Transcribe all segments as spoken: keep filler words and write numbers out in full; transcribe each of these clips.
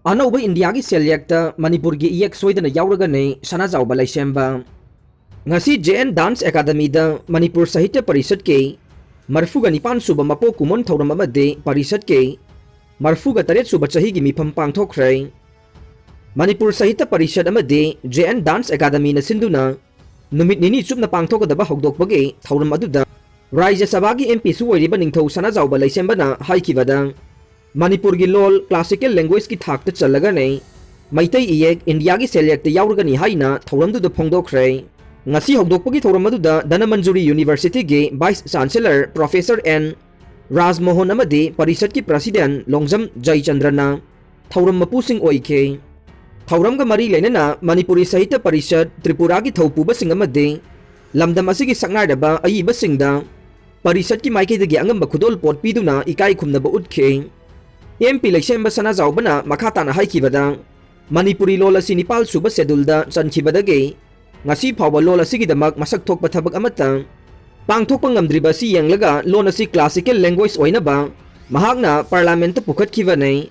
ꯑꯅꯧꯕ ꯏꯟꯗꯤꯌꯥꯒꯤ ꯁꯦꯜꯌꯦꯛꯇ ꯃꯅꯤꯄꯨꯔꯒꯤ ꯏꯌꯦꯛ ꯁꯣꯏꯗꯅ ꯌꯥꯎꯔꯒꯅꯤ ꯁꯅꯥꯖꯥꯎꯕ ꯂꯩꯁꯦꯝꯕ꯫ ꯉꯁꯤ ꯖꯦ ꯑꯦꯟ ꯗꯥꯟꯁ ꯑꯦꯀꯥꯗꯃꯤꯗ ꯃꯅꯤꯄꯨꯔ ꯁꯥꯍꯤꯇ꯭ꯌ ꯄꯔꯤꯁꯠꯀꯤ ꯃꯔꯤꯐꯨꯒ ꯅꯤꯄꯥꯟ ꯁꯨꯕ ꯃꯄꯣꯛ ꯀꯨꯝꯑꯣꯟ ꯊꯧꯔꯝ ꯑꯃꯗꯤ ꯄꯔꯤꯁꯠꯀꯤ ꯃꯔꯤꯐꯨꯒ ꯇꯔꯦꯠ ꯁꯨꯕ ꯆꯍꯤꯒꯤ ꯃꯤꯐꯝ ꯄꯥꯡꯊꯣꯛꯈ꯭ꯔꯦ꯫ ꯃꯅꯤꯄꯨꯔ ꯁꯥꯍꯤꯇ꯭ꯌ ꯄꯔꯤꯁꯠ ꯑꯃꯗꯤ ꯖꯦ ꯑꯦꯟ ꯗꯥꯟꯁ ꯑꯦꯀꯥꯗꯃꯤꯅ ꯁꯤꯟꯗꯨꯅ ꯅꯨꯃꯤꯠ ꯅꯤꯅꯤ ꯆꯨꯞꯅ ꯄꯥꯡꯊꯣꯛꯀꯗꯕ ꯍꯧꯗꯣꯛꯄꯒꯤ ꯊꯧꯔꯝ ꯑꯗꯨꯗ ꯔꯥꯖ꯭ꯌ ꯁꯚꯥꯒꯤ ꯑꯦꯝ ꯄꯤꯁꯨ ꯑꯣꯏꯔꯤꯕ ꯅꯤꯡꯊꯧ ꯁꯅꯥꯖꯥꯎꯕ ꯂꯩꯁꯦꯝꯕꯅ ꯍꯥꯏꯈꯤꯕꯗ, ꯃꯅꯤꯄꯨꯔꯒꯤ ꯂꯣꯜ classical languageꯀꯤ ꯊꯥꯛꯇ ꯆꯜꯂꯒꯅꯤ ꯃꯩꯇꯩ ꯏꯌꯦꯛ ꯏꯟꯗꯤꯌꯥꯒꯤ ꯁꯦꯜꯌꯦꯛꯇ ꯌꯥꯎꯔꯒꯅꯤ ꯍꯥꯏꯅ ꯊꯧꯔꯝꯗꯨꯗ ꯐꯣꯡꯗꯣꯛꯈ꯭ꯔꯦ꯫ ꯉꯁꯤ ꯍꯧꯗꯣꯛꯄꯒꯤ ꯊꯧꯔꯝ ꯑꯗꯨꯗ ꯙꯅꯃꯟꯖꯨꯔꯤ ꯌꯨꯅꯤꯚꯔꯁꯤꯇꯤꯒꯤ Vice Chancellor Professor ꯑꯦꯟ ꯔꯥꯖꯃꯣꯍꯟ ꯑꯃꯗꯤ ꯄꯔꯤꯁꯠꯀꯤ President ꯂꯣꯡꯖꯝ ꯖꯌꯆꯟꯗ꯭ꯔꯅ ꯊꯧꯔꯝ ꯃꯄꯨꯁꯤꯡ ꯑꯣꯏꯈꯤ꯫ ꯊꯧꯔꯝꯒ ꯃꯔꯤ ꯂꯩꯅꯅ ꯃꯅꯤꯄꯨꯔꯤ ꯁꯥꯍꯤꯇ꯭ꯌ ꯄꯔꯤꯁꯠ ꯇ꯭ꯔꯤꯄꯨꯔꯥꯒꯤ ꯊꯧꯄꯨꯕꯁꯤꯡ ꯑꯃꯗꯤ ꯂꯝꯗꯝ ꯑꯁꯤꯒꯤ ꯁꯛꯅꯥꯏꯔꯕ ꯑꯏꯕꯁꯤꯡꯗ ꯄꯔꯤꯁꯠꯀꯤ ꯃꯥꯏꯀꯩꯗꯒꯤ ꯑꯉꯝꯕ ꯈꯨꯗꯣꯜꯄꯣꯠ ꯄꯤꯗꯨꯅ ꯏꯀꯥꯏ ꯈꯨꯝꯅꯕ ꯎꯠꯈꯤ꯫ ꯑꯦꯝ ꯄꯤ ꯂꯩꯁꯦꯝꯕ ꯁꯅꯥꯖꯥꯎꯕꯅ ꯃꯈꯥ ꯇꯥꯅ ꯍꯥꯏꯈꯤꯕꯗ, ꯃꯅꯤꯄꯨꯔꯤ ꯂꯣꯜ ꯑꯁꯤ ꯅꯤꯄꯥꯜ ꯁꯨꯕ ꯁꯦꯗꯨꯜꯗ ꯆꯟꯈꯤꯕꯗꯒꯤ ꯉꯁꯤ ꯐꯥꯎꯕ ꯂꯣꯜ ꯑꯁꯤꯒꯤꯗꯃꯛ ꯃꯁꯛ ꯊꯣꯛꯄ ꯊꯕꯛ ꯑꯃꯠꯇ ꯄꯥꯡꯊꯣꯛꯄ ꯉꯝꯗ꯭ꯔꯤꯕ ꯑꯁꯤ ꯌꯦꯡꯂꯒ ꯂꯣꯟ ꯑꯁꯤ classical language ꯑꯣꯏꯅꯕ ꯃꯍꯥꯛꯅ ꯄꯥꯔꯂꯥꯃꯦꯟꯠꯇ ꯄꯨꯈꯠꯈꯤꯕꯅꯤ꯫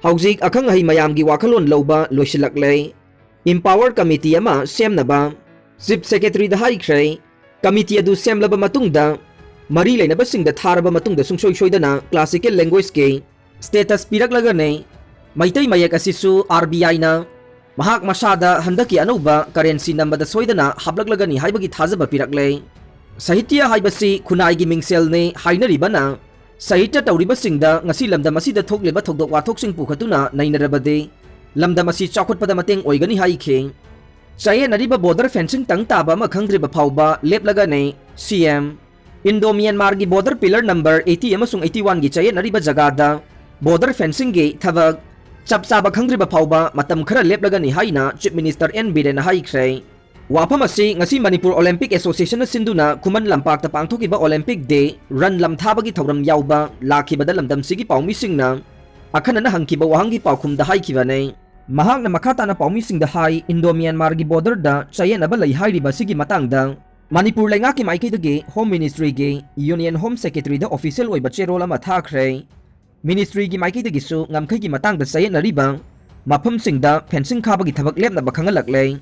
ꯍꯧꯖꯤꯛ ꯑꯈꯪ ꯑꯍꯩ ꯃꯌꯥꯝꯒꯤ ꯋꯥꯈꯜꯂꯣꯟ ꯂꯧꯕ ꯂꯣꯏꯁꯤꯜꯂꯛꯂꯦ꯫ Empower committee ꯑꯃ ꯁꯦꯝꯅꯕ Chief Secretaryꯗ ꯍꯥꯏꯈ꯭ꯔꯦ꯫ Committee ꯑꯗꯨ ꯁꯦꯝꯂꯕ ꯃꯇꯨꯡꯗ ꯃꯔꯤ ꯂꯩꯅꯕꯁꯤꯡꯗ ꯊꯥꯔꯕ ꯃꯇꯨꯡꯗ ꯁꯨꯡꯁꯣꯏ ꯁꯣꯏꯗꯅ classical language౼ꯀꯤ status ꯄꯤꯔꯛꯂꯒꯅꯤ꯫ ꯃꯩꯇꯩ ꯃꯌꯦꯛ ꯑꯁꯤꯁꯨ ꯑꯥꯔ ꯕꯤ ꯑꯥꯏꯅ ꯃꯍꯥꯛ ꯃꯁꯥꯗ ꯍꯟꯗꯛꯀꯤ ꯑꯅꯧꯕ currency ꯅꯝꯕꯗ ꯁꯣꯏꯗꯅ ꯍꯥꯞꯂꯛꯂꯒꯅꯤ ꯍꯥꯏꯕꯒꯤ ꯊꯥꯖꯕ ꯄꯤꯔꯛꯂꯦ꯫ ꯁꯥꯍꯤꯇ꯭ꯌ ꯍꯥꯏꯕꯁꯤ ꯈꯨꯟꯅꯥꯏꯒꯤ ꯃꯤꯡꯁꯦꯜꯅꯤ ꯍꯥꯏꯅꯔꯤꯕꯅ, ꯁꯥꯍꯤꯇ꯭ꯌ ꯇꯧꯔꯤꯕꯁꯤꯡꯗ ꯉꯁꯤ ꯂꯝꯗꯝ ꯑꯁꯤꯗ ꯊꯣꯛꯂꯤꯕ ꯊꯧꯗꯣꯛ ꯋꯥꯊꯣꯛꯁꯤꯡ ꯄꯨꯈꯠꯇꯨꯅ ꯅꯩꯅꯔꯕꯗꯤ ꯂꯝꯗꯝ ꯑꯁꯤ ꯆꯥꯎꯈꯠꯄꯗ ꯃꯇꯦꯡ ꯑꯣꯏꯒꯅꯤ ꯍꯥꯏꯈꯤ꯫ ꯆꯌꯦꯠꯅꯔꯤꯕ border fencing ꯇꯪ ꯇꯥꯕ ꯑꯃ ꯈꯪꯗ꯭ꯔꯤꯕ ꯐꯥꯎꯕ ꯂꯦꯞꯂꯒꯅꯤ ꯁꯤ M. Indo Myanmarꯒꯤ border pillar number eighty ꯑꯃꯁꯨꯡ eighty oneꯒꯤ ꯆꯌꯦꯠꯅꯔꯤꯕ ꯖꯒꯥꯗ border fencingꯒꯤ ꯊꯕꯛ ꯆꯞ ꯆꯥꯕ ꯈꯪꯗ꯭ꯔꯤꯕ ꯐꯥꯎꯕ ꯃꯇꯝ ꯈꯔ ꯂꯦꯞꯂꯒꯅꯤ ꯍꯥꯏꯅ Chief Minister ꯑꯦꯟ ꯕꯤꯔꯦꯟꯅ ꯍꯥꯏꯈ꯭ꯔꯦ꯫ ꯋꯥꯐꯝ ꯑꯁꯤ ꯉꯁꯤ ꯃꯅꯤꯄꯨꯔ Olympic Associationꯅ ꯁꯤꯟꯗꯨꯅ ꯈꯨꯃꯟ ꯂꯝꯄꯥꯛꯇ ꯄꯥꯡꯊꯣꯛꯈꯤꯕ Olympic Day run ꯂꯝꯊꯥꯕꯒꯤ ꯊꯧꯔꯝ ꯌꯥꯎꯕ ꯂꯥꯛꯈꯤꯕꯗ ꯂꯝꯗꯝꯁꯤꯒꯤ ꯄꯥꯎꯃꯤꯁꯤꯡꯅ ꯑꯈꯟꯅꯅ ꯍꯪꯈꯤꯕ ꯋꯥꯍꯪꯒꯤ ꯄꯥꯎꯈꯨꯝꯗ ꯍꯥꯏꯈꯤꯕꯅꯤ꯫ ꯃꯍꯥꯛꯅ ꯃꯈꯥ ꯇꯥꯅ ꯄꯥꯎꯃꯤꯁꯤꯡꯗ ꯍꯥꯏ, Indo Myanmarꯒꯤ borderꯗ ꯆꯌꯦꯠꯅꯕ ꯂꯩ ꯍꯥꯏꯔꯤꯕ ꯑꯁꯤꯒꯤ ꯃꯇꯥꯡꯗ ꯃꯅꯤꯄꯨꯔ ꯂꯩꯉꯥꯛꯀꯤ ꯃꯥꯏꯀꯩꯗꯒꯤ Home Ministryꯒꯤ Union Home Secretaryꯗ official ꯑꯣꯏꯕ ꯆꯦꯔꯣꯜ ꯑꯃ ꯊꯥꯈ꯭ꯔꯦ꯫ ꯃꯤꯅꯤꯁꯇ꯭ꯔꯤꯒꯤ ꯃꯥꯏꯀꯩꯗꯒꯤꯁꯨ ꯉꯝꯈꯩꯒꯤ ꯃꯇꯥꯡꯗ ꯆꯌꯦꯠꯅꯔꯤꯕ ꯃꯐꯝꯁꯤꯡꯗ ꯐꯦꯟꯁꯤꯡ ꯈꯥꯕꯒꯤ ꯊꯕꯛ ꯂꯦꯞꯅꯕ ꯈꯪꯍꯜꯂꯛꯂꯦ꯫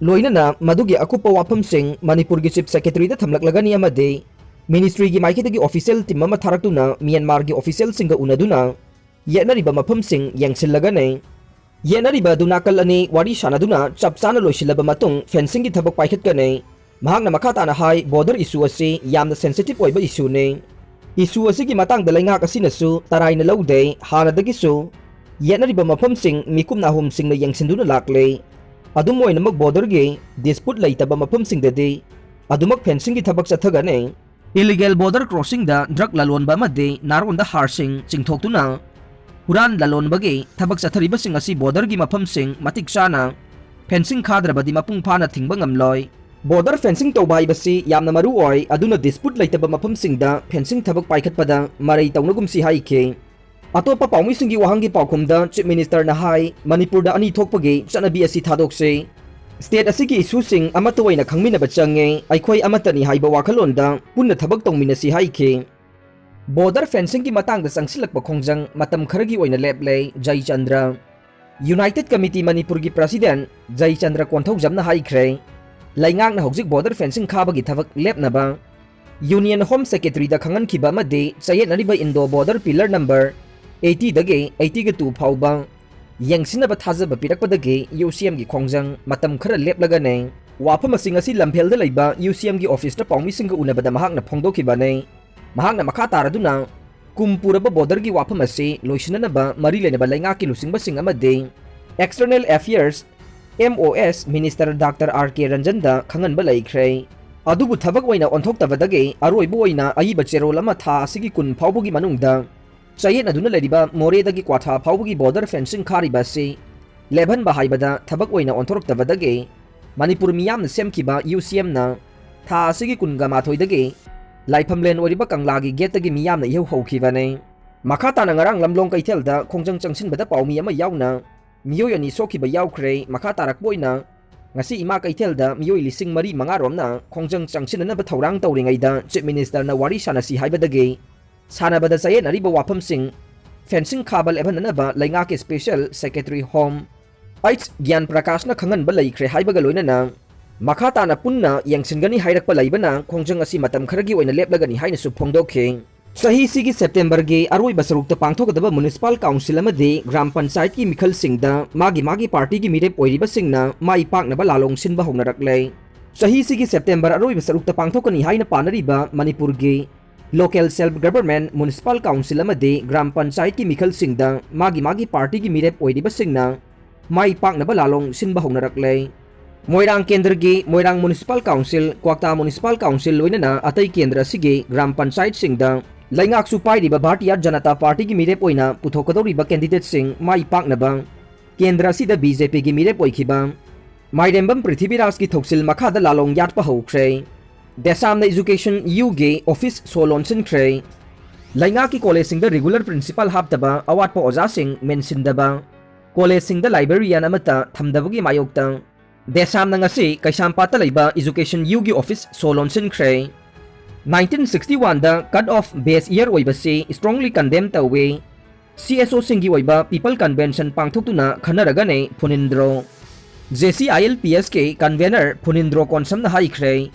ꯂꯣꯏꯅꯅ ꯃꯗꯨꯒꯤ ꯑꯀꯨꯞꯄ ꯋꯥꯐꯝꯁꯤꯡ ꯃꯅꯤꯄꯨꯔꯒꯤ ꯆꯤꯐ ꯁꯦꯀ꯭ꯔꯦꯇꯔꯤꯗ ꯊꯝꯂꯛꯂꯒꯅꯤ ꯑꯃꯗꯤ ꯃꯤꯅꯤꯁꯇ꯭ꯔꯤꯒꯤ ꯃꯥꯏꯀꯩꯗꯒꯤ ꯑꯣꯐꯤꯁꯤꯌꯦꯜ ꯇꯤꯝ ꯑꯃ ꯊꯥꯔꯛꯇꯨꯅ ꯃ꯭ꯌꯥꯟꯃꯥꯔꯒꯤ ꯑꯣꯐꯤꯁꯤꯌꯦꯜꯁꯤꯡꯒ ꯎꯅꯗꯨꯅ ꯌꯦꯠꯅꯔꯤꯕ ꯃꯐꯝꯁꯤꯡ ꯌꯦꯡꯁꯤꯜꯂꯒꯅꯤ꯫ ꯌꯦꯠꯅꯔꯤꯕ ꯑꯗꯨ ꯅꯥꯀꯜ ꯑꯅꯤ ꯋꯥꯔꯤ ꯁꯥꯟꯅꯗꯨꯅ ꯆꯞ ꯆꯥꯅ ꯂꯣꯏꯁꯤꯜꯂꯕ ꯃꯇꯨꯡ ꯐꯦꯟꯁꯤꯡꯒꯤ ꯊꯕꯛ ꯄꯥꯏꯈꯠꯀꯅꯤ꯫ ꯃꯍꯥꯛꯅ ꯃꯈꯥ ꯇꯥꯅ ꯍꯥꯏ, ꯕꯣꯔꯗꯔ ꯏꯁꯨ ꯑꯁꯤ ꯌꯥꯝꯅ ꯁꯦꯟꯁꯤꯇꯤꯚ ꯑꯣꯏꯕ ꯏꯁꯨꯅꯤ꯫ ꯏꯁꯨ ꯑꯁꯤꯒꯤ ꯃꯇꯥꯡꯗ ꯂꯩꯉꯥꯛ ꯑꯁꯤꯅꯁꯨ ꯇꯔꯥꯏꯅ ꯂꯧꯗꯦ꯫ ꯍꯥꯟꯅꯗꯒꯤꯁꯨ ꯌꯦꯠꯅꯔꯤꯕ ꯃꯐꯝꯁꯤꯡ ꯃꯤꯀꯨꯞ ꯅꯥꯍꯨꯝꯁꯤꯡꯅ ꯌꯦꯡꯁꯤꯟꯗꯨꯅ ꯂꯥꯛꯂꯦ꯫ ꯑꯗꯨꯝ ꯑꯣꯏꯅꯃꯛ ꯕꯣꯔꯗꯔꯒꯤ ꯗꯤꯁꯄꯨꯠ ꯂꯩꯇꯕ ꯃꯐꯝꯁꯤꯡꯗꯗꯤ ꯑꯗꯨꯃꯛ ꯐꯦꯟꯁꯤꯡꯒꯤ ꯊꯕꯛ ꯆꯠꯊꯒꯅꯤ꯫ ꯏꯂꯤꯒꯦꯜ ꯕꯣꯔꯗꯔ ꯀ꯭ꯔꯣꯁꯤꯡꯗ ꯗ꯭ꯔꯒ ꯂꯂꯣꯟꯕ ꯑꯃꯗꯤ ꯅꯥꯔꯣꯟꯗ ꯍꯥꯔꯁꯤꯡ ꯆꯤꯡꯊꯣꯛꯇꯨꯅ ꯍꯨꯔꯥꯟ ꯂꯂꯣꯟꯕꯒꯤ ꯊꯕꯛ ꯆꯠꯊꯔꯤꯕꯁꯤꯡ ꯑꯁꯤ ꯕꯣꯔꯗꯔꯒꯤ ꯃꯐꯝꯁꯤꯡ ꯃꯇꯤꯛ ꯆꯥꯅ ꯐꯦꯟꯁꯤꯡ ꯈꯥꯗ꯭ꯔꯕꯗꯤ ꯃꯄꯨꯡ ꯐꯥꯅ ꯊꯤꯡꯕ ꯉꯝꯂꯣꯏ꯫ ꯕꯣꯔꯗꯔ ꯐꯦꯟꯁꯤꯡ ꯇꯧꯕ ꯍꯥꯏꯕꯁꯤ ꯌꯥꯝꯅ ꯃꯔꯨ ꯑꯣꯏ, ꯑꯗꯨꯅ ꯗꯤꯁꯄꯨꯠ ꯂꯩꯇꯕ ꯃꯐꯝꯁꯤꯡꯗ ꯐꯦꯟꯁꯤꯡ ꯊꯕꯛ ꯄꯥꯏꯈꯠꯄꯗ ꯃꯔꯩ ꯇꯧꯅꯒꯨꯝꯁꯤ ꯍꯥꯏꯈꯤ꯫ ꯑꯇꯣꯞꯄ ꯄꯥꯎꯃꯤꯁꯤꯡꯒꯤ ꯋꯥꯍꯪꯒꯤ ꯄꯥꯎꯈꯨꯝꯗ ꯆꯤꯐ ꯃꯤꯅꯤꯁꯇꯔꯅ ꯍꯥꯏ, ꯃꯅꯤꯄꯨꯔꯗ ꯑꯅꯤ ꯊꯣꯛꯄꯒꯤ ꯆꯠꯅꯕꯤ ꯑꯁꯤ ꯊꯥꯗꯣꯛꯁꯤ꯫ ꯁ꯭ꯇꯦꯠ ꯑꯁꯤꯒꯤ ꯏꯁꯨꯁꯤꯡ ꯑꯃꯠꯇ ꯑꯣꯏꯅ ꯈꯪꯃꯤꯟꯅꯕ ꯆꯪꯉꯦ꯫ ꯑꯩꯈꯣꯏ ꯑꯃꯠꯇꯅꯤ ꯍꯥꯏꯕ ꯋꯥꯈꯜꯂꯣꯟꯗ ꯄꯨꯟꯅ ꯊꯕꯛ ꯇꯧꯃꯤꯟꯅꯁꯤ ꯍꯥꯏꯈꯤ꯫ ꯕꯣꯔꯗꯔ ꯐꯦꯟꯁꯤꯡꯒꯤ ꯃꯇꯥꯡꯗ ꯆꯪꯁꯤꯜꯂꯛꯄ ꯈꯣꯡꯖꯪ ꯃꯇꯝ ꯈꯔꯒꯤ ꯑꯣꯏꯅ ꯂꯦꯞꯂꯦ, ꯖꯌꯆꯟꯗ꯭ꯔ꯫ ꯌꯨꯅꯥꯏꯇꯦꯗ ꯀꯃꯤꯇꯤ ꯃꯅꯤꯄꯨꯔꯒꯤ ꯄ꯭ꯔꯁꯤꯗꯦꯟꯠ ꯖꯌꯆꯟꯗ꯭ꯔ ꯀꯣꯟꯊꯧꯖꯝꯅ ꯍꯥꯏꯈ꯭ꯔꯦ, ꯂꯩꯉꯥꯛꯅ ꯍꯧꯖꯤꯛ ꯕꯣꯔꯗꯔ ꯐꯦꯟꯁꯤꯡ ꯈꯥꯕꯒꯤ ꯊꯕꯛ ꯂꯦꯞꯅꯕ ꯌꯨꯅꯤꯌꯟ ꯍꯣꯝ ꯁꯦꯀ꯭ꯔꯦꯇꯔꯤꯗ ꯈꯪꯍꯟꯈꯤꯕ ꯑꯃꯗꯤ ꯆꯌꯦꯠꯅꯔꯤꯕ ꯏꯟꯗꯣ ꯕꯣꯔꯗꯔ ꯄꯤꯂꯔ ꯅꯝꯕꯔ ꯑꯩꯠꯇꯤꯗꯒꯤ ꯑꯩꯠꯇꯤꯒ ꯇꯨ ꯐꯥꯎꯕ ꯌꯦꯡꯁꯤꯟꯅꯕ ꯊꯥꯖꯕ ꯄꯤꯔꯛꯄꯗꯒꯤ ꯌꯨ ꯁꯤ ꯑꯦꯝꯒꯤ ꯈꯣꯡꯖꯪ ꯃꯇꯝ ꯈꯔ ꯂꯦꯞꯂꯒꯅꯤ꯫ ꯋꯥꯐꯝ ꯑꯁꯤ ꯉꯁꯤ ꯂꯝꯐꯦꯜꯗ ꯂꯩꯕ ꯌꯨ ꯁꯤ ꯑꯦꯝꯒꯤ ꯑꯣꯐꯤꯁꯇ ꯄꯥꯎꯃꯤꯁꯤꯡꯒ ꯎꯅꯕꯗ ꯃꯍꯥꯛꯅ ꯐꯣꯡꯗꯣꯛꯈꯤꯕꯅꯤ꯫ ꯃꯍꯥꯛꯅ ꯃꯈꯥ ꯇꯥꯔꯗꯨꯅ ꯀꯨꯝ ꯄꯨꯔꯕ ꯕꯣꯔꯗꯔꯒꯤ ꯋꯥꯐꯝ ꯑꯁꯤ ꯂꯣꯏꯁꯤꯟꯅꯅꯕ ꯃꯔꯤ ꯂꯩꯅꯕ ꯂꯩꯉꯥꯛꯀꯤ ꯂꯨꯆꯤꯡꯕꯁꯤꯡ ꯑꯃꯗꯤ ꯑꯦꯛꯁꯇꯔꯅꯦꯜ ꯑꯦꯐꯤꯌꯔꯁ, ꯑꯦꯝ ꯑꯣ ꯑꯦꯁ, ꯃꯤꯅꯤꯁꯇꯔ ꯗꯥꯛꯇꯔ ꯑꯥꯔ ꯀꯦ ꯔꯟꯖꯟꯗ ꯈꯪꯍꯟꯕ ꯂꯩꯈ꯭ꯔꯦ꯫ ꯑꯗꯨꯕꯨ ꯊꯕꯛ ꯑꯣꯏꯅ ꯑꯣꯟꯊꯣꯛꯇꯕꯗꯒꯤ ꯑꯔꯣꯏꯕ ꯑꯣꯏꯅ ꯑꯏꯕ ꯆꯦꯔꯣꯜ ꯑꯃ ꯊꯥ ꯑꯁꯤꯒꯤ ꯀꯨꯟ ꯐꯥꯎꯕꯒꯤ ꯃꯅꯨꯡꯗ ꯆꯌꯦꯠꯅꯗꯨꯅ ꯂꯩꯔꯤꯕ ꯃꯣꯔꯦꯗꯒꯤ ꯀ꯭ꯋꯥꯊꯥ ꯐꯥꯎꯕꯒꯤ ꯕꯣꯔꯗꯔ ꯐꯦꯟꯁꯤꯡ ꯈꯥꯔꯤꯕ ꯑꯁꯤ ꯂꯦꯞꯍꯟꯕ ꯍꯥꯏꯕꯗ ꯊꯕꯛ ꯑꯣꯏꯅ ꯑꯣꯟꯊꯣꯔꯛꯇꯕꯗꯒꯤ ꯃꯅꯤꯄꯨꯔ ꯃꯤꯌꯥꯝꯅ ꯁꯦꯝꯈꯤꯕ ꯌꯨ ꯁꯤ ꯑꯦꯝꯅ ꯊꯥ ꯑꯁꯤꯒꯤ ꯀꯨꯟꯒ ꯃꯥꯊꯣꯏꯗꯒꯤ ꯂꯥꯏꯐꯝꯂꯦꯟ ꯑꯣꯏꯔꯤꯕ ꯀꯪꯂꯥꯒꯤ ꯒꯦꯠꯇꯒꯤ ꯃꯤꯌꯥꯝꯅ ꯏꯍꯧ ꯍꯧꯈꯤꯕꯅꯤ꯫ ꯃꯈꯥ ꯇꯥꯅ ꯉꯔꯥꯡ ꯂꯝꯂꯣꯡ ꯀꯩꯊꯦꯜꯗ ꯈꯣꯡꯖꯪ ꯆꯪꯁꯤꯟꯕꯗ ꯄꯥꯎꯃꯤ ꯑꯃ ꯌꯥꯎꯅ ꯃꯤꯑꯣꯏ ꯑꯅꯤ ꯁꯣꯛꯈꯤꯕ ꯌꯥꯎꯈ꯭ꯔꯦ꯫ ꯃꯈꯥ ꯇꯥꯔꯛꯄ ꯑꯣꯏꯅ ꯉꯁꯤ ꯏꯃꯥ ꯀꯩꯊꯦꯜꯗ ꯃꯤꯑꯣꯏ ꯂꯤꯁꯤꯡ ꯃꯔꯤ ꯃꯉꯥ ꯔꯣꯝꯅ ꯈꯣꯡꯖꯪ ꯆꯪꯁꯤꯟꯅꯅꯕ ꯊꯧꯔꯥꯡ ꯇꯧꯔꯤꯉꯩꯗ ꯆꯤꯐ ꯃꯤꯅꯤꯁꯇꯔꯅ ꯋꯥꯔꯤ ꯁꯥꯟꯅꯁꯤ ꯍꯥꯏꯕꯗꯒꯤ ꯁꯥꯟꯅꯕꯗ ꯆꯌꯦꯠꯅꯔꯤꯕ ꯋꯥꯐꯝꯁꯤꯡ fencing ꯈꯥꯕ ꯂꯦꯞꯍꯟꯅꯅꯕ ꯂꯩꯉꯥꯛꯀꯤ Special Secretary Home H ꯒ꯭ꯌꯥꯟ ꯄ꯭ꯔꯀꯥꯁꯅ ꯈꯪꯍꯟꯕ ꯂꯩꯈ꯭ꯔꯦ ꯍꯥꯏꯕꯒ ꯂꯣꯏꯅꯅ ꯃꯈꯥ ꯇꯥꯅ ꯄꯨꯟꯅ ꯌꯦꯡꯁꯤꯟꯒꯅꯤ ꯍꯥꯏꯔꯛꯄ ꯂꯩꯕꯅ ꯈꯣꯡꯖꯪ ꯑꯁꯤ ꯃꯇꯝ ꯈꯔꯒꯤ ꯑꯣꯏꯅ ꯂꯦꯞꯂꯒꯅꯤ ꯍꯥꯏꯅꯁꯨ ꯐꯣꯡꯗꯣꯛꯈꯤ꯫ ꯆꯍꯤꯁꯤꯒꯤ ꯁꯦꯞꯇꯦꯝꯕꯔꯒꯤ ꯑꯔꯣꯏꯕ ꯁꯔꯨꯛꯇ ꯄꯥꯡꯊꯣꯛꯀꯗꯕ ꯃ꯭ꯌꯨꯅꯤꯁꯤꯄꯥꯜ ꯀꯥꯎꯟꯁꯤꯜ ꯑꯃꯗꯤ ꯒ꯭ꯔꯥꯝ ꯄꯟꯆꯥꯌꯠꯀꯤ ꯃꯤꯈꯜꯁꯤꯡꯗ ꯃꯥꯒꯤ ꯃꯥꯒꯤ ꯄꯥꯔꯇꯤꯒꯤ ꯃꯤꯔꯦꯞ ꯑꯣꯏꯔꯤꯕꯁꯤꯡꯅ ꯃꯥꯏ ꯄꯥꯛꯅꯕ ꯂꯥꯂꯣꯡ ꯁꯤꯟꯕ ꯍꯧꯅꯔꯛꯂꯦ꯫ ꯆꯍꯤꯁꯤꯒꯤ ꯁꯦꯞꯇꯦꯝꯕꯔ ꯑꯔꯣꯏꯕ ꯁꯔꯨꯛꯇ ꯄꯥꯡꯊꯣꯛꯀꯅꯤ ꯍꯥꯏꯅ ꯄꯥꯅꯔꯤꯕ ꯃꯅꯤꯄꯨꯔꯒꯤ Local Self Government, Municipal Council ꯑꯃꯗꯤ ꯒ꯭ꯔꯥꯝ ꯄꯟꯆꯥꯌꯠꯀꯤ ꯃꯤꯈꯜꯁꯤꯡꯗ ꯃꯥꯒꯤ ꯃꯥꯒꯤ ꯄꯥꯔꯇꯤꯒꯤ ꯃꯤꯔꯦꯞ ꯑꯣꯏꯔꯤꯕꯁꯤꯡꯅ ꯃꯥꯏ ꯄꯥꯛꯅꯕ ꯂꯥꯂꯣꯡ ꯁꯤꯟꯕ ꯍꯧꯅꯔꯛꯂꯦ꯫ ꯃꯣꯏꯔꯥꯡ ꯀꯦꯟꯗ꯭ꯔꯒꯤ ꯃꯣꯏꯔꯥꯡ ꯃ꯭ꯌꯨꯅꯤꯁꯤꯄꯥꯜ ꯀꯥꯎꯟꯁꯤꯜ, ꯀ꯭ꯋꯥꯛꯇꯥ ꯃ꯭ꯌꯨꯅꯤꯁꯤꯄꯥꯜ ꯀꯥꯎꯟꯁꯤꯜ ꯂꯣꯏꯅꯅ ꯑꯇꯩ ꯀꯦꯟꯗ꯭ꯔ ꯑꯁꯤꯒꯤ ꯒ꯭ꯔꯥꯝ ꯄꯟꯆꯥꯌꯠꯁꯤꯡꯗ ꯂꯩꯉꯥꯛꯁꯨ ꯄꯥꯏꯔꯤꯕ ꯚꯥꯔꯇꯤꯌꯥ ꯖꯅꯇꯥ ꯄꯥꯔꯇꯤꯒꯤ ꯃꯤꯔꯦꯞ ꯑꯣꯏꯅ ꯄꯨꯊꯣꯛꯀꯗꯧꯔꯤꯕ ꯀꯦꯟꯗꯤꯗꯦꯠꯁꯤꯡ ꯃꯥꯏ ꯄꯥꯛꯅꯕ ꯀꯦꯟꯗ꯭ꯔ ꯑꯁꯤꯗ BJPꯒꯤ ꯃꯤꯔꯦꯞ ꯑꯣꯏꯈꯤꯕ ꯃꯥꯏꯔꯦꯝꯕꯝ ꯄ꯭ꯔꯤꯊꯤꯕꯤꯔꯥꯖꯀꯤ ꯊꯧꯁꯤꯜ ꯃꯈꯥꯗ ꯂꯥꯂꯣꯡ ꯌꯥꯠꯄ ꯍꯧꯈ꯭ꯔꯦ꯫ ꯗꯦꯁꯥꯝꯅ Education Uꯒꯤ ꯑꯣꯐꯤꯁ ꯁꯣ ꯂꯣꯟꯁꯤꯟꯈ꯭ꯔꯦ꯫ ꯂꯩꯉꯥꯛꯀꯤ ꯀꯣꯂꯦꯖꯁꯤꯡꯗ regular principal ꯍꯥꯞꯇꯕ, ꯑꯋꯥꯠꯄ ꯑꯣꯖꯥꯁꯤꯡ ꯃꯦꯟꯁꯤꯟꯗꯕ, ꯀꯣꯂꯦꯖꯁꯤꯡꯗ librarian ꯑꯃꯠꯇ ꯊꯝꯗꯕꯒꯤ ꯃꯥꯌꯣꯛꯇ ꯗꯦꯁꯥꯝꯅ ꯉꯁꯤ ꯀꯩꯁꯥꯝꯄꯥꯠꯇ ꯂꯩꯕ Education Uꯒꯤ ꯑꯣꯐꯤꯁ ꯁꯣ ꯂꯣꯟꯁꯤꯟꯈ꯭ꯔꯦ꯫ Nineteen sixty oneꯗ cut off base year ꯑꯣꯏꯕꯁꯤ strongly condemn ꯇꯧꯏ꯫ CSOꯁꯤꯡꯒꯤ ꯑꯣꯏꯕ People Convention ꯄꯥꯡꯊꯣꯛꯇꯨꯅ ꯈꯟꯅꯔꯒꯅꯤ ꯐꯨꯅꯤꯟꯗ꯭ꯔꯣ꯫ JCILPSꯀꯤ convener ꯐꯨꯅꯤꯟꯗ꯭ꯔꯣ ꯀꯣꯟꯁꯝꯅ ꯍꯥꯏꯈ꯭ꯔꯦ꯫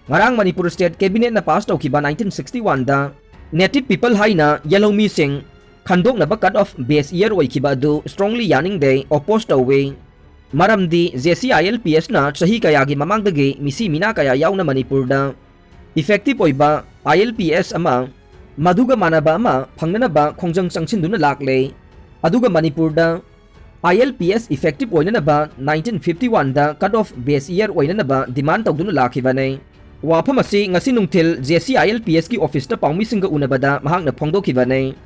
ꯉꯔꯥꯡ ꯃꯅꯤꯄꯨꯔ State Cabinetꯅ pass ꯇꯧꯈꯤꯕ nineteen sixty oneꯗ Native People ꯍꯥꯏꯅ ꯌꯦꯜꯍꯧꯃꯤꯁꯤꯡ ꯈꯟꯗꯣꯛꯅꯕ cut off base year ꯑꯣꯏꯈꯤꯕ ꯑꯗꯨ strongly ꯌꯥꯅꯤꯡꯗꯦ, oppose ꯇꯧꯏ꯫ ꯃꯔꯝꯗꯤ JCILPSꯅ ꯆꯍꯤ ꯀꯌꯥꯒꯤ ꯃꯃꯥꯡꯗꯒꯤ ꯃꯤꯁꯤ ꯃꯤꯅꯥ ꯀꯌꯥ ꯌꯥꯎꯅ ꯃꯅꯤꯄꯨꯔꯗ effective ꯑꯣꯏꯕ ILPS ꯑꯃ ꯃꯗꯨꯒ ꯃꯥꯟꯅꯕ ꯑꯃ ꯐꯪꯅꯅꯕ ꯈꯣꯡꯖꯪ ꯆꯪꯁꯤꯟꯗꯨꯅ ꯂꯥꯛꯂꯦ꯫ ꯑꯗꯨꯒ ꯃꯅꯤꯄꯨꯔꯗ ILPS effective ꯑꯣꯏꯅꯅꯕ nineteen fifty oneꯗ cut off base year ꯑꯣꯏꯅꯅꯕ demand ꯇꯧꯗꯨꯅ ꯂꯥꯛꯈꯤꯕꯅꯤ꯫ ꯋꯥꯐꯝ ꯑꯁꯤ ꯉꯁꯤ ꯅꯨꯡꯊꯤꯜ JCILPSꯀꯤ ꯑꯣꯐꯤꯁꯇ ꯄꯥꯎꯃꯤꯁꯤꯡꯒ ꯎꯅꯕꯗ ꯃꯍꯥꯛꯅ ꯐꯣꯡꯗꯣꯛꯈꯤꯕꯅꯤ꯫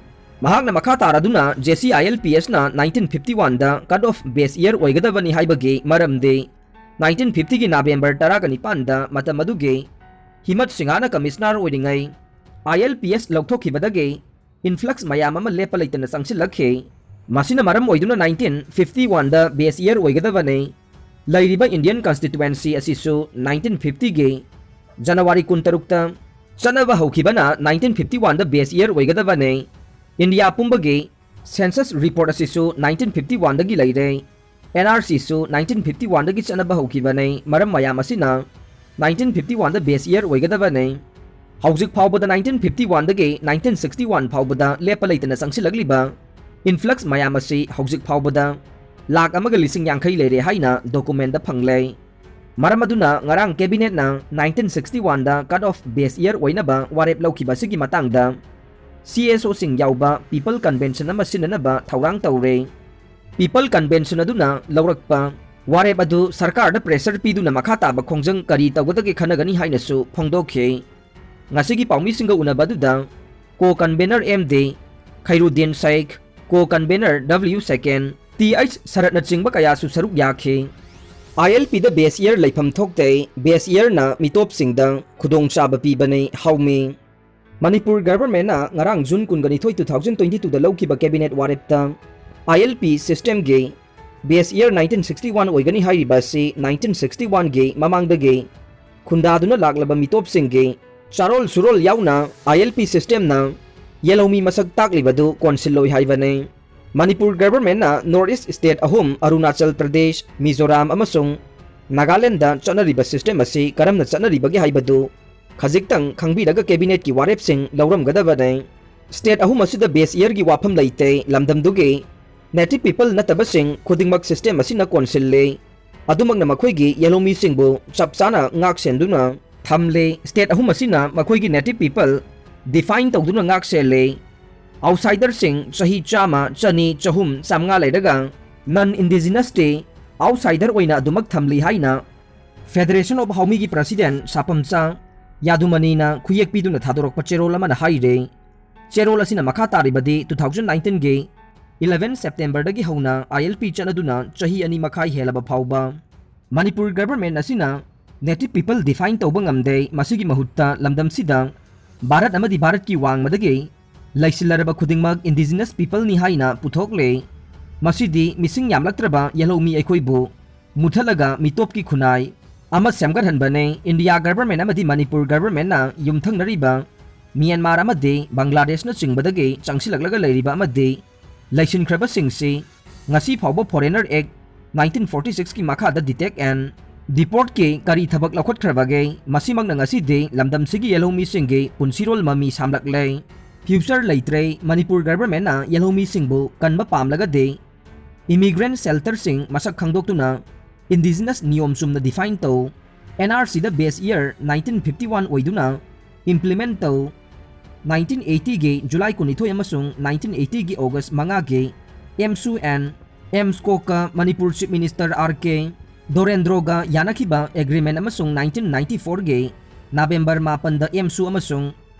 ꯃꯍꯥꯛꯅ ꯃꯈꯥ ꯇꯥꯔꯗꯨꯅ JCILPSꯅ nineteen fifty oneꯗ cut off base year ꯑꯣꯏꯒꯗꯕꯅꯤ ꯍꯥꯏꯕꯒꯤ ꯃꯔꯝꯗꯤ nineteen fiftyꯒꯤ November ꯇꯔꯥꯒ ꯅꯤꯄꯥꯟꯗ ꯃꯇꯝ ꯑꯗꯨꯒꯤ ꯍꯤꯃꯠ ꯁꯤꯡꯍꯅ commissioner ꯑꯣꯏꯔꯤꯉꯩ ILPS ꯂꯧꯊꯣꯛꯈꯤꯕꯗꯒꯤ influx ꯃꯌꯥꯝ ꯑꯃ ꯂꯦꯞꯄ ꯂꯩꯇꯅ ꯆꯪꯁꯤꯜꯂꯛꯈꯤ꯫ ꯃꯁꯤꯅ ꯃꯔꯝ ꯑꯣꯏꯗꯨꯅ nineteen fifty oneꯗ base year ꯑꯣꯏꯒꯗꯕꯅꯤ꯫ ꯂꯩꯔꯤꯕ Indian Constituency ꯑꯁꯤꯁꯨ nineteen fiftyꯒꯤ January ꯀꯨꯟꯇꯔꯨꯛꯇ ꯆꯠꯅꯕ ꯍꯧꯈꯤꯕꯅ nineteen fifty oneꯗ base year ꯑꯣꯏꯒꯗꯕꯅꯤ꯫ ꯏꯟꯗꯤꯌꯥ ꯄꯨꯝꯕꯒꯤ ꯁꯦꯟꯁꯁ ꯔꯤꯄꯣꯔꯠ ꯑꯁꯤꯁꯨ ꯅꯥꯏꯟꯇꯤꯟ ꯐꯤꯐꯇꯤ ꯋꯥꯟꯗꯒꯤ ꯂꯩꯔꯦ꯫ ꯑꯦꯟ ꯑꯥꯔ ꯁꯤꯁꯨ ꯅꯥꯏꯟꯇꯤꯟ ꯐꯤꯐꯇꯤ ꯋꯥꯟꯗꯒꯤ ꯆꯠꯅꯕ ꯍꯧꯈꯤꯕꯅꯤ꯫ ꯃꯔꯝ ꯃꯌꯥꯝ ꯑꯁꯤꯅ ꯅꯥꯏꯟꯇꯤꯟ ꯐꯤꯐꯇꯤ ꯋꯥꯟꯗ ꯕꯦꯁ ꯏꯌꯔ ꯑꯣꯏꯒꯗꯕꯅꯤ꯫ ꯍꯧꯖꯤꯛ ꯐꯥꯎꯕꯗ ꯅꯥꯏꯟꯇꯤꯟ ꯐꯤꯐꯇꯤ ꯋꯥꯟꯗꯒꯤ ꯅꯥꯏꯟꯇꯤꯟ ꯁꯤꯛꯁꯇꯤ ꯋꯥꯟ ꯐꯥꯎꯕꯗ ꯂꯦꯞꯄ ꯂꯩꯇꯅ ꯆꯪꯁꯤꯜꯂꯛꯂꯤꯕ ꯏꯟꯐ꯭ꯂꯛꯁ ꯃꯌꯥꯝ ꯑꯁꯤ ꯍꯧꯖꯤꯛ ꯐꯥꯎꯕꯗ ꯂꯥꯈ ꯑꯃꯒ ꯂꯤꯁꯤꯡ ꯌꯥꯡꯈꯩ ꯂꯩꯔꯦ ꯍꯥꯏꯅ ꯗꯣꯀꯨꯃꯦꯟꯗ ꯐꯪꯂꯦ꯫ ꯃꯔꯝ ꯑꯗꯨꯅ ꯉꯔꯥꯡ ꯀꯦꯕꯤꯅꯦꯠꯅ ꯅꯥꯏꯟꯇꯤꯟ ꯁꯤꯛꯁꯇꯤ ꯋꯥꯟꯗ ꯀꯠ ꯑꯣꯐ ꯕꯦꯁ ꯏꯌꯔ ꯑꯣꯏꯅꯕ ꯋꯥꯔꯦꯞ ꯂꯧꯈꯤꯕ ꯑꯁꯤꯒꯤ ꯃꯇꯥꯡꯗ ꯁꯤ ꯑꯦꯁ ꯑꯣꯁꯤꯡ ꯌꯥꯎꯕ ꯄꯤꯄꯜ ꯀꯟꯚꯦꯟꯁꯟ ꯑꯃ ꯁꯤꯟꯅꯅꯕ ꯊꯧꯔꯥꯡ ꯇꯧꯔꯦ꯫ ꯄꯤꯄꯜ ꯀꯟꯚꯦꯟꯁꯟ ꯑꯗꯨꯅ ꯂꯧꯔꯛꯄ ꯋꯥꯔꯦꯞ ꯑꯗꯨ ꯁꯔꯀꯥꯔꯗ ꯄ꯭ꯔꯦꯁꯔ ꯄꯤꯗꯨꯅ ꯃꯈꯥ ꯇꯥꯕ ꯈꯣꯡꯖꯪ ꯀꯔꯤ ꯇꯧꯒꯗꯒꯦ ꯈꯟꯅꯒꯅꯤ ꯍꯥꯏꯅꯁꯨ ꯐꯣꯡꯗꯣꯛꯈꯤ꯫ ꯉꯁꯤꯒꯤ ꯄꯥꯎꯃꯤꯁꯤꯡꯒ ꯎꯅꯕ ꯑꯗꯨꯗ ꯀꯣ ꯀꯟꯚꯦꯅꯔ ꯑꯦꯝ ꯗꯦ ꯈꯩꯔꯨꯗꯤꯟ ꯁꯩꯈ, ꯀꯣ ꯀꯟꯚꯦꯅꯔ ꯗꯕ꯭ꯂꯤꯎ ꯁꯦꯀꯦꯟ, ꯇꯤ ꯑꯩꯆ ꯁꯔꯠꯅꯆꯤꯡꯕ ꯀꯌꯥꯁꯨ ꯁꯔꯨꯛ ꯌꯥꯈꯤ꯫ ꯑꯥꯏ ꯑꯦꯜ ꯄꯤꯗ ꯕꯦꯁ ꯏꯌꯔ ꯂꯩꯐꯝ ꯊꯣꯛꯇꯦ, ꯕꯦꯁ ꯏꯌꯔꯅ ꯃꯤꯇꯣꯞꯁꯤꯡꯗ ꯈꯨꯗꯣꯡꯆꯥꯕ ꯄꯤꯕꯅꯤ, ꯍꯧꯃꯤ꯫ ꯃꯅꯤꯄꯨꯔ ꯒꯚꯔꯟꯃꯦꯟꯠꯅ ꯉꯔꯥꯡ ꯖꯨꯟ ꯀꯨꯟꯒꯅꯤꯊꯣꯏ, ꯇꯨ ꯊꯥꯎꯖꯟ ꯇ꯭ꯋꯦꯟꯇꯤ ꯇꯨꯗ ꯂꯧꯈꯤꯕ ꯀꯦꯕꯤꯅꯦꯠ ꯋꯥꯔꯦꯞꯇ ꯑꯥꯏ ꯑꯦꯜ ꯄꯤ ꯁꯤꯁꯇꯦꯝꯒꯤ ꯕꯦꯁ ꯏꯌꯔ ꯅꯥꯏꯟꯇꯤꯟ ꯁꯤꯛꯁꯇꯤ ꯋꯥꯟ ꯑꯣꯏꯒꯅꯤ ꯍꯥꯏꯔꯤꯕ ꯑꯁꯤ ꯅꯥꯏꯟꯇꯤꯟ ꯁꯤꯛꯁꯇꯤ ꯋꯥꯟꯒꯤ ꯃꯃꯥꯡꯗꯒꯤ ꯈꯨꯟꯗꯥꯗꯨꯅ ꯂꯥꯛꯂꯕ ꯃꯤꯇꯣꯞꯁꯤꯡꯒꯤ ꯆꯥꯔꯣꯜ ꯁꯨꯔꯣꯜ ꯌꯥꯎꯅ ꯑꯥꯏ ꯑꯦꯜ ꯄꯤ ꯁꯤꯁꯇꯦꯝꯅ ꯌꯦꯜꯍꯧꯃꯤ ꯃꯁꯛ ꯇꯥꯛꯂꯤꯕꯗꯨ ꯀꯣꯟꯁꯤꯜꯂꯣꯏ ꯍꯥꯏꯕꯅꯤ꯫ ꯃꯅꯤꯄꯨꯔ ꯒꯚꯔꯟꯃꯦꯟꯠꯅ ꯅꯣꯔꯠ ꯏꯁꯠ ꯁ꯭ꯇꯦꯠ ꯑꯍꯨꯝ, ꯑꯔꯨꯅꯥꯆꯜ ꯄ꯭ꯔꯗꯦꯁ, ꯃꯤꯖꯣꯔꯥꯝ ꯑꯃꯁꯨꯡ ꯅꯥꯒꯥꯂꯦꯟꯗ ꯆꯠꯅꯔꯤꯕ ꯁꯤꯁꯇꯦꯝ ꯑꯁꯤ ꯀꯔꯝꯅ ꯆꯠꯅꯔꯤꯕꯒꯦ ꯍꯥꯏꯕꯗꯨ ꯈꯖꯤꯛꯇꯪ ꯈꯪꯕꯤꯔꯒ ꯀꯦꯕꯤꯅꯦꯠꯀꯤ ꯋꯥꯔꯦꯞꯁꯤꯡ ꯂꯧꯔꯝꯒꯗꯕꯅꯤ꯫ ꯁ꯭ꯇꯦꯠ ꯑꯍꯨꯝ ꯑꯁꯤꯗ ꯕꯦꯁ ꯏꯌꯔꯒꯤ ꯋꯥꯐꯝ ꯂꯩꯇꯦ, ꯂꯝꯗꯝꯗꯨꯒꯤ ꯅꯦꯇꯤꯚ ꯄꯤꯄꯜ ꯅꯠꯇꯕꯁꯤꯡ ꯈꯨꯗꯤꯡꯃꯛ ꯁꯤꯁꯇꯦꯝ ꯑꯁꯤꯅ ꯀꯣꯟꯁꯤꯜꯂꯤ꯫ ꯑꯗꯨꯃꯛꯅ ꯃꯈꯣꯏꯒꯤ ꯌꯦꯜꯍꯧꯃꯤꯁꯤꯡꯕꯨ ꯆꯞ ꯆꯥꯅ ꯉꯥꯛ ꯁꯦꯟꯗꯨꯅ ꯊꯝꯂꯤ꯫ ꯁ꯭ꯇꯦꯠ ꯑꯍꯨꯝ ꯑꯁꯤꯅ ꯃꯈꯣꯏꯒꯤ ꯅꯦꯇꯤꯚ ꯄꯤꯄꯜ ꯗꯤꯐꯥꯏꯟ ꯇꯧꯗꯨꯅ ꯉꯥꯛ ꯁꯦꯜꯂꯤ꯫ ꯑꯥꯎꯠꯁꯥꯏꯗꯔꯁꯤꯡ ꯆꯍꯤ ꯆꯥꯝꯃ, ꯆꯅꯤ, ꯆꯍꯨꯝ, ꯆꯥꯝꯃꯉꯥ ꯂꯩꯔꯒ ꯅꯟ ꯏꯟꯗꯤꯖꯤꯅꯁꯇꯤ ꯑꯥꯎꯠꯁꯥꯏꯗꯔ ꯑꯣꯏꯅ ꯑꯗꯨꯃꯛ ꯊꯝꯂꯤ ꯍꯥꯏꯅ ꯐꯦꯗꯔꯦꯁꯟ ꯑꯣꯐ ꯍꯧꯃꯤꯒꯤ ꯄ꯭ꯔꯁꯤꯗꯦꯟ ꯁꯥꯄꯝꯆꯥ ꯌꯥꯗꯨꯃꯅꯤꯅ ꯈꯨꯌꯦꯛ ꯄꯤꯗꯨꯅ ꯊꯥꯗꯣꯔꯛꯄ ꯆꯦꯔꯣꯜ ꯑꯃꯅ ꯍꯥꯏꯔꯤ꯫ ꯆꯦꯔꯣꯜ ꯑꯁꯤꯅ ꯃꯈꯥ ꯇꯥꯔꯤꯕꯗꯤ ꯇꯨ ꯊꯥꯎꯖꯟ ꯅꯥꯏꯟꯇꯤꯟꯒꯤ ꯏꯂꯦꯚꯦꯟ ꯁꯦꯞꯇꯦꯝꯕꯔꯗꯒꯤ ꯍꯧꯅ ꯑꯥꯏ ꯑꯦꯜ ꯄꯤ ꯆꯠꯅꯗꯨꯅ ꯆꯍꯤ ꯑꯅꯤ ꯃꯈꯥꯏ ꯍꯦꯜꯂꯕ ꯐꯥꯎꯕ ꯃꯅꯤꯄꯨꯔ ꯒꯚꯔꯟꯃꯦꯟꯠ ꯑꯁꯤꯅ ꯅꯦꯇꯤꯚ ꯄꯤꯄꯜ ꯗꯤꯐꯥꯏꯟ ꯇꯧꯕ ꯉꯝꯗꯦ꯫ ꯃꯁꯤꯒꯤ ꯃꯍꯨꯠꯇ ꯂꯝꯗꯝꯁꯤꯗ ꯚꯥꯔꯠ ꯑꯃꯗꯤ ꯚꯥꯔꯠꯀꯤ ꯋꯥꯡꯃꯗꯒꯤ ꯂꯩꯁꯤꯜꯂꯔꯕ ꯈꯨꯗꯤꯡꯃꯛ ꯏꯟꯗꯤꯖꯤꯅꯁ ꯄꯤꯄꯜꯅꯤ ꯍꯥꯏꯅ ꯄꯨꯊꯣꯛꯂꯦ꯫ ꯃꯁꯤꯗꯤ ꯃꯤꯁꯤꯡ ꯌꯥꯝꯂꯛꯇ꯭ꯔꯕ ꯌꯦꯜꯍꯧꯃꯤ ꯑꯩꯈꯣꯏꯕꯨ ꯃꯨꯊꯠꯂꯒ ꯃꯤꯇꯣꯞꯀꯤ ꯈꯨꯟꯅꯥꯏ ꯑꯃ ꯁꯦꯝꯒꯠꯍꯟꯕꯅꯦ꯫ ꯏꯟꯗꯤꯌꯥ ꯒꯚꯔꯟꯃꯦꯟꯠ ꯑꯃꯗꯤ ꯃꯅꯤꯄꯨꯔ ꯒꯚꯔꯟꯃꯦꯟꯠꯅ ꯌꯨꯝꯊꯪꯅꯔꯤꯕ ꯃ꯭ꯌꯥꯟꯃꯥꯔ ꯑꯃꯗꯤ ꯕꯪꯒ꯭ꯂꯥꯗꯦꯁꯅꯆꯤꯡꯕꯗꯒꯤ ꯆꯪꯁꯤꯜꯂꯛꯂꯒ ꯂꯩꯔꯤꯕ ꯑꯃꯗꯤ ꯂꯩꯁꯤꯟꯈ꯭ꯔꯕꯁꯤꯡꯁꯤ ꯉꯁꯤ ꯐꯥꯎꯕ Foreigner Act nineteen forty six ꯀꯤ ꯃꯈꯥꯗ detect and deport ꯀꯤ ꯀꯔꯤ ꯊꯕꯛ ꯂꯧꯈꯠꯈ꯭ꯔꯕꯒꯦ? ꯃꯁꯤꯃꯛꯅ ꯉꯁꯤꯗꯤ ꯂꯝꯗꯝꯁꯤꯒꯤ ꯌꯦꯜꯍꯧꯃꯤꯁꯤꯡꯒꯤ ꯄꯨꯟꯁꯤꯔꯣꯜ ꯃꯃꯤ ꯁꯥꯝꯂꯛꯂꯦ꯫ Future ꯂꯩꯇ꯭ꯔꯦ꯫ ꯃꯅꯤꯄꯨꯔ government ꯅ ꯌꯦꯜꯍꯧꯃꯤꯁꯤꯡꯕꯨ ꯀꯟꯕ ꯄꯥꯝꯂꯒꯗꯤ immigrant shelter ꯁꯤꯡ ꯃꯁꯛ ꯈꯪꯗꯣꯛꯇꯨꯅ indigenous ꯅꯤꯌꯣꯝ ꯆꯨꯝꯅ define ꯇꯧ꯫ N R C ꯗ base year nineteen fifty one ꯑꯣꯏꯗꯨꯅ implement ꯇꯧ꯫ Nineteen eighty ꯒꯤ July ꯀꯨꯟꯅꯤꯊꯣꯏ ꯑꯃꯁꯨꯡ nineteen eighty ꯒꯤ August ꯃꯉꯥꯒꯤ M S U and M S C O ꯀ Manipur Chief Minister R K ꯗꯣꯔꯦꯟꯗ꯭ꯔꯣꯒ ꯌꯥꯅꯈꯤꯕ agreement ꯑꯃꯁꯨꯡ nineteen ninety four ꯒꯤ November ꯃꯥꯄꯟꯗ M S U ꯑꯃꯁꯨꯡ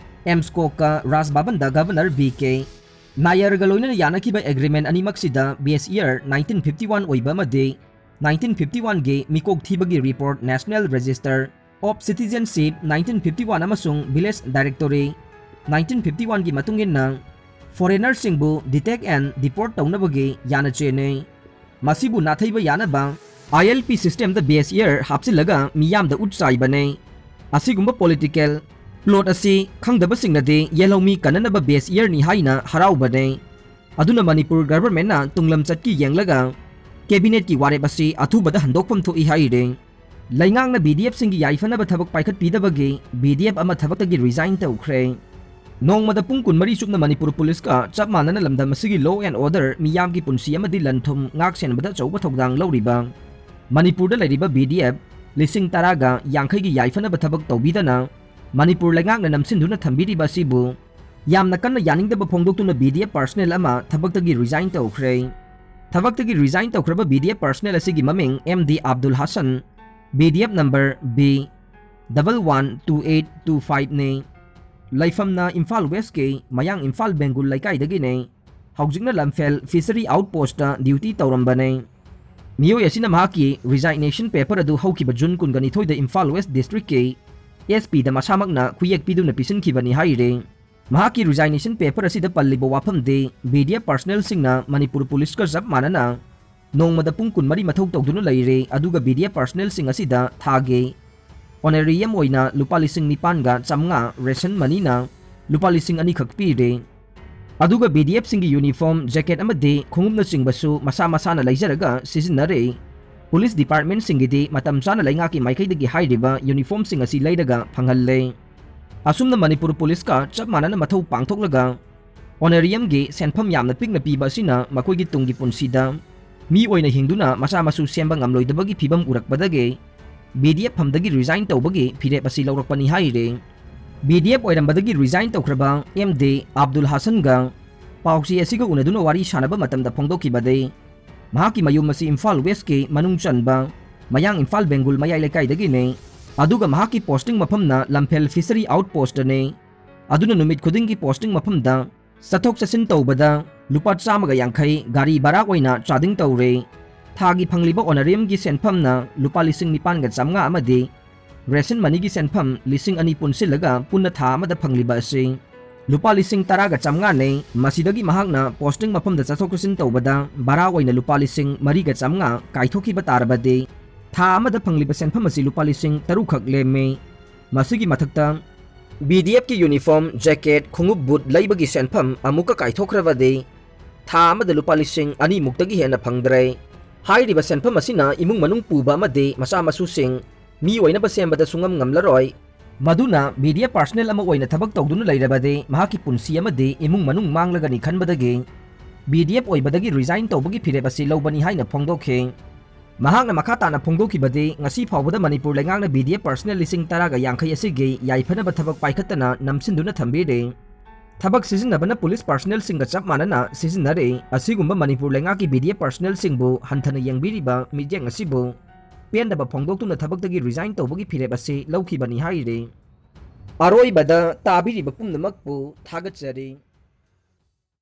M S C O ꯀ ꯔꯥꯖ ꯚꯕꯟꯗ Governor B K ꯅꯥꯌꯔꯒ ꯂꯣꯏꯅꯅ ꯌꯥꯅꯈꯤꯕ agreement ꯑꯅꯤꯃꯛꯁꯤꯗ base year nineteen fifty one ꯑꯣꯏꯕ ꯑꯃꯗꯤ nineteen fifty one ꯒꯤ ꯃꯤꯀꯣꯛ ꯊꯤꯕꯒꯤ report National Register of Citizenship nineteen fifty one ꯑꯃꯁꯨꯡ Village Directory nineteen fifty one ꯒꯤ ꯃꯇꯨꯡ ꯏꯟꯅ foreigner ꯁꯤꯡꯕꯨ detect and deport ꯇꯧꯅꯕꯒꯤ ꯌꯥꯅ ꯆꯦꯟꯅꯩ꯫ ꯃꯁꯤꯕꯨ ꯅꯥꯊꯩꯕ ꯌꯥꯅꯕ I L P system the base year ꯍꯥꯞꯆꯤꯜꯂꯒ ꯃꯤꯌꯥꯝꯗ ꯎꯠ ꯆꯥꯏꯕꯅꯦ꯫ ꯑꯁꯤꯒꯨꯝꯕ political plot ꯑꯁꯤ ꯈꯪꯗꯕꯁꯤꯡꯅꯗꯤ ꯌꯦꯜꯍꯧꯃꯤ ꯀꯟꯅꯅꯕ base year ꯅꯤ ꯍꯥꯏꯅ ꯍꯔꯥꯎꯕꯅꯦ꯫ ꯑꯗꯨꯅ ꯃꯅꯤꯄꯨꯔ government ꯅ ꯇꯨꯡꯂꯝꯆꯠꯀꯤ ꯌꯦꯡꯂꯒ cabinet ꯀꯤ ꯋꯥꯔꯦꯞ ꯑꯁꯤ ꯑꯊꯨꯕꯗ ꯍꯟꯗꯣꯛꯐꯝ ꯊꯣꯛꯏ ꯍꯥꯏꯔꯤ꯫ ꯂꯩꯉꯥꯛꯅ B D F ꯁꯤꯡꯒꯤ ꯌꯥꯏꯐꯅꯕ ꯊꯕꯛ ꯄꯥꯏꯈꯠꯄꯤꯗꯕꯒꯤ B D F ꯑꯃ ꯊꯕꯛꯇꯒꯤ resign ꯇꯧꯈ꯭ꯔꯦ꯫ ꯅꯣꯡꯃꯗ ꯄꯨꯡ ꯀꯨꯟꯃꯔꯤ ꯆꯨꯞꯅ ꯃꯅꯤꯄꯨꯔ ꯄꯨꯂꯤꯁꯀ ꯆꯞ ꯃꯥꯟꯅꯅ ꯂꯝꯗꯝ ꯑꯁꯤꯒꯤ law and order, ꯃꯤꯌꯥꯝꯒꯤ ꯄꯨꯟꯁꯤ ꯑꯃꯗꯤ ꯂꯟ ꯊꯨꯝ ꯉꯥꯛ ꯁꯦꯟꯕꯗ ꯑꯆꯧꯕ ꯊꯧꯗꯥꯡ ꯂꯧꯔꯤꯕ ꯃꯅꯤꯄꯨꯔꯗ ꯂꯩꯔꯤꯕ B D F ꯂꯤꯁꯤꯡ ꯇꯔꯥꯒ ꯌꯥꯡꯈꯩꯒꯤ ꯌꯥꯏꯐꯅꯕ ꯊꯕꯛ ꯇꯧꯕꯤꯗꯅ ꯃꯅꯤꯄꯨꯔ ꯂꯩꯉꯥꯛꯅ ꯅꯝꯁꯤꯟꯗꯨꯅ ꯊꯝꯕꯤꯔꯤꯕ ꯑꯁꯤꯕꯨ ꯌꯥꯝꯅ ꯀꯟꯅ ꯌꯥꯅꯤꯡꯗꯕ ꯐꯣꯡꯗꯣꯛꯇꯨꯅ B D F personnel ꯑꯃ ꯊꯕꯛꯇꯒꯤ resign ꯇꯧꯈ꯭ꯔꯦ꯫ ꯊꯕꯛꯇꯒꯤ resign ꯇꯧꯈ꯭ꯔꯕ B D F personnel ꯑꯁꯤꯒꯤ ꯃꯃꯤꯡ M D Abdul Hassan, B D F number B double one two eight two five ꯅꯤ꯫ ꯂꯩꯐꯝꯅ ꯏꯝꯐꯥꯜ West ꯀꯤ ꯃꯌꯥꯡ ꯏꯝꯐꯥꯜ ꯕꯦꯡꯒꯨꯜ ꯂꯩꯀꯥꯏꯗꯒꯤꯅꯤ꯫ ꯍꯧꯖꯤꯛꯅ ꯂꯝꯐꯦꯜ Fishery Outpost ꯇ duty ꯇꯧꯔꯝꯕꯅꯤ꯫ ꯃꯤꯑꯣꯏ ꯑꯁꯤꯅ ꯃꯍꯥꯛꯀꯤ resignation paper ꯑꯗꯨ ꯍꯧꯈꯤꯕ June ꯀꯨꯟꯒ ꯅꯤꯊꯣꯏꯗ ꯏꯝꯐꯥꯜ West district ꯀꯤ S P ꯗ ꯃꯁꯥꯃꯛꯅ ꯈꯨꯌꯦꯛ ꯄꯤꯗꯨꯅ ꯄꯤꯁꯤꯟꯈꯤꯕꯅꯤ ꯍꯥꯏꯔꯤ꯫ ꯃꯍꯥꯛꯀꯤ resignation paper ꯑꯁꯤꯗ ꯄꯜꯂꯤꯕ ꯋꯥꯐꯝꯗꯤ B D F personnel ꯁꯤꯡꯅ ꯃꯅꯤꯄꯨꯔ ꯄꯨꯂꯤꯁꯀ ꯆꯞ ꯃꯥꯟꯅꯅ ꯅꯣꯡꯃꯗ ꯄꯨꯡ ꯀꯨꯟꯃꯔꯤ ꯃꯊꯧ ꯇꯧꯗꯨꯅ ꯂꯩꯔꯦ, ꯑꯗꯨꯒ B D F personnel ꯁꯤꯡ ꯑꯁꯤꯗ ꯊꯥꯒꯤ honorarium ꯑꯣꯏꯅ ꯂꯨꯄꯥ ꯂꯤꯁꯤꯡ ꯅꯤꯄꯥꯟꯒ ꯆꯥꯃꯉꯥ, ration money ꯅ ꯂꯨꯄꯥ ꯂꯤꯁꯤꯡ ꯑꯅꯤ ꯈꯛ ꯄꯤꯔꯦ꯫ ꯑꯗꯨꯒ B D F ꯁꯤꯡꯒꯤ uniform, jacket ꯑꯃꯗꯤ ꯈꯣꯡꯎꯞꯅꯆꯤꯡꯕꯁꯨ ꯃꯁꯥ ꯃꯁꯥꯅ ꯂꯩꯖꯔꯒ ꯁꯤꯖꯤꯟꯅꯔꯦ꯫ Police department ꯁꯤꯡꯒꯤꯗꯤ ꯃꯇꯝ ꯆꯥꯅ ꯂꯩꯉꯥꯛꯀꯤ ꯃꯥꯏꯀꯩꯗꯒꯤ ꯍꯥꯏꯔꯤꯕ uniform ꯁꯤꯡ ꯑꯁꯤ ꯂꯩꯔꯒ ꯐꯪꯍꯜꯂꯦ꯫ ꯑꯁꯨꯝꯅ ꯃꯅꯤꯄꯨꯔ police ꯀ ꯆꯞ ꯃꯥꯟꯅꯅ ꯃꯊꯧ ꯄꯥꯡꯊꯣꯛꯂꯒ honorarium ꯒꯤ ꯁꯦꯟꯐꯝ ꯌꯥꯝꯅ ꯄꯤꯛꯅ ꯄꯤꯕ ꯑꯁꯤꯅ ꯃꯈꯣꯏꯒꯤ ꯇꯨꯡꯒꯤ ꯄꯨꯟꯁꯤꯗ ꯃꯤ ꯑꯣꯏꯅ ꯍꯤꯡꯗꯨꯅ ꯃꯆꯥ ꯃꯁꯨ ꯁꯦꯝꯕ ꯉꯝꯂꯣꯏꯗꯕꯒꯤ ꯐꯤꯚꯝ ꯎꯔꯛꯄꯗꯒꯤ B D F ꯐꯝꯗꯒꯤ resign ꯇꯧꯕꯒꯤ ꯐꯤꯔꯦꯞ ꯑꯁꯤ ꯂꯧꯔꯛꯄꯅꯤ ꯍꯥꯏꯔꯤ꯫ B D F ꯑꯣꯏꯔꯝꯕꯗꯒꯤ resign ꯇꯧꯈ꯭ꯔꯕ M D ꯑꯕꯗꯨꯜ ꯍꯥꯁꯟꯒ ꯄꯥꯎꯆꯦ ꯑꯁꯤꯒ ꯎꯅꯗꯨꯅ ꯋꯥꯔꯤ ꯁꯥꯟꯅꯕ ꯃꯇꯝꯗ ꯐꯣꯡꯗꯣꯛꯈꯤꯕꯗꯤ, ꯃꯍꯥꯛꯀꯤ ꯃꯌꯨꯝ ꯑꯁꯤ ꯏꯝꯐꯥꯜ West ꯀꯤ ꯃꯅꯨꯡ ꯆꯟꯕ ꯃꯌꯥꯡ ꯏꯝꯐꯥꯜ ꯕꯦꯡꯒꯨꯜ ꯃꯌꯥꯏ ꯂꯩꯀꯥꯏꯗꯒꯤꯅꯤ꯫ ꯑꯗꯨꯒ ꯃꯍꯥꯛꯀꯤ posting ꯃꯐꯝꯅ ꯂꯝꯐꯦꯜ fishery outpost ꯅꯤ꯫ ꯑꯗꯨꯅ ꯅꯨꯃꯤꯠ ꯈꯨꯗꯤꯡꯒꯤ posting ꯃꯐꯝꯗ ꯆꯠꯊꯣꯛ ꯆꯠꯁꯤꯟ ꯇꯧꯕꯗ ꯂꯨꯄꯥ ꯆꯥꯝꯃꯒ ꯌꯥꯡꯈꯩ ꯒꯥꯔꯤ ꯚꯔꯥ ꯑꯣꯏꯅ charging ꯇꯧꯔꯦ꯫ ꯊꯥꯒꯤ ꯐꯪꯂꯤꯕ honorarium ꯒꯤ ꯁꯦꯟꯐꯝꯅ ꯂꯨꯄꯥ ꯂꯤꯁꯤꯡ ꯅꯤꯄꯥꯟꯒ ꯆꯥꯝꯃꯉꯥ ꯑꯃꯗꯤ ration money ꯒꯤ ꯁꯦꯟꯐꯝ ꯂꯤꯁꯤꯡ ꯑꯅꯤ ꯄꯨꯟꯁꯤꯜꯂꯒ ꯄꯨꯟꯅ ꯊꯥ ꯑꯃꯗ ꯐꯪꯂꯤꯕ ꯑꯁꯤ ꯂꯨꯄꯥ ꯂꯤꯁꯤꯡ ꯇꯔꯥꯒ ꯆꯥꯝꯃꯉꯥꯅꯤ꯫ ꯃꯁꯤꯗꯒꯤ ꯃꯍꯥꯛꯅ posting ꯃꯐꯝꯗ ꯆꯠꯊꯣꯛ ꯆꯠꯁꯤꯟ ꯇꯧꯕꯗ ꯚꯔꯥ ꯑꯣꯏꯅ ꯂꯨꯄꯥ ꯂꯤꯁꯤꯡ ꯃꯔꯤꯒ ꯆꯥꯝꯃꯉꯥ ꯀꯥꯏꯊꯣꯛꯈꯤꯕ ꯇꯥꯔꯕꯗꯤ, ꯊꯥ ꯑꯃꯗ ꯐꯪꯂꯤꯕ ꯁꯦꯟꯐꯝ ꯑꯁꯤ ꯂꯨꯄꯥ ꯂꯤꯁꯤꯡ ꯇꯔꯨꯛ ꯈꯛ ꯂꯦꯝꯃꯤ꯫ ꯃꯁꯤꯒꯤ ꯃꯊꯛꯇ B D F ꯀꯤ uniform, jacket, ꯈꯣꯡꯎꯞ, boot ꯂꯩꯕꯒꯤ ꯁꯦꯟꯐꯝ ꯑꯃꯨꯛꯀ ꯀꯥꯏꯊꯣꯛꯈ꯭ꯔꯕꯗꯤ, ꯊꯥ ꯑꯃꯗ ꯂꯨꯄꯥ ꯂꯤꯁꯤꯡ ꯑꯅꯤꯃꯨꯛꯇꯒꯤ ꯍꯦꯟꯅ ꯐꯪꯗ꯭ꯔꯦ꯫ ꯍꯥꯏꯔꯤꯕ ꯁꯦꯟꯐꯝ ꯑꯁꯤꯅ ꯏꯃꯨꯡ ꯃꯅꯨꯡ ꯄꯨꯕ ꯑꯃꯗꯤ ꯃꯆꯥ ꯃꯁꯨꯁꯤꯡ ꯃꯤ ꯑꯣꯏꯅꯕ ꯁꯦꯝꯕꯗ ꯁꯨꯡꯉꯝ ꯉꯝꯂꯔꯣꯏ꯫ ꯃꯗꯨꯅ B D F personnel ꯑꯃ ꯑꯣꯏꯅ ꯊꯕꯛ ꯇꯧꯗꯨꯅ ꯂꯩꯔꯕꯗꯤ ꯃꯍꯥꯛꯀꯤ ꯄꯨꯟꯁꯤ ꯑꯃꯗꯤ ꯏꯃꯨꯡ ꯃꯅꯨꯡ ꯃꯥꯡꯂꯒꯅꯤ ꯈꯟꯕꯗꯒꯤ B D F ꯑꯣꯏꯕꯗꯒꯤ resign ꯇꯧꯕꯒꯤ ꯐꯤꯔꯦꯞ ꯑꯁꯤ ꯂꯧꯕꯅꯤ ꯍꯥꯏꯅ ꯐꯣꯡꯗꯣꯛꯈꯤ꯫ ꯃꯍꯥꯛꯅ ꯃꯈꯥ ꯇꯥꯅ ꯐꯣꯡꯗꯣꯛꯈꯤꯕꯗꯤ, ꯉꯁꯤ ꯐꯥꯎꯕꯗ ꯃꯅꯤꯄꯨꯔ ꯂꯩꯉꯥꯛꯅ B D F personnel ꯂꯤꯁꯤꯡ ꯇꯔꯥꯒ ꯌꯥꯡꯈꯩ ꯑꯁꯤꯒꯤ ꯌꯥꯏꯐꯅꯕ ꯊꯕꯛ ꯄꯥꯏꯈꯠꯇꯅ ꯅꯝꯁꯤꯟꯗꯨꯅ ꯊꯝꯕꯤꯔꯤ꯫ ꯊꯕꯛ ꯁꯤꯖꯤꯟꯅꯕꯅ police personnel ꯁꯤꯡꯒ ꯆꯞ ꯃꯥꯟꯅꯅ ꯁꯤꯖꯤꯟꯅꯔꯤ꯫ ꯑꯁꯤꯒꯨꯝꯕ ꯃꯅꯤꯄꯨꯔ ꯂꯩꯉꯥꯛꯀꯤ B D F personnel ꯁꯤꯡꯕꯨ ꯍꯟꯊꯅ ꯌꯦꯡꯕꯤꯔꯤꯕ ꯃꯤꯠꯌꯦꯡ ꯑꯁꯤꯕꯨ ꯄꯦꯟꯗꯕ ꯐꯣꯡꯗꯣꯛꯇꯨꯅ ꯊꯕꯛꯇꯒꯤ resign ꯇꯧꯕꯒꯤ ꯐꯤꯔꯦꯞ ꯑꯁꯤ ꯂꯧꯈꯤꯕꯅꯤ ꯍꯥꯏꯔꯤ꯫ ꯑꯔꯣꯏꯕꯗ ꯇꯥꯕꯤꯔꯤꯕ ꯄꯨꯝꯅꯃꯛꯄꯨ ꯊꯥꯒꯠꯆꯔꯤ꯫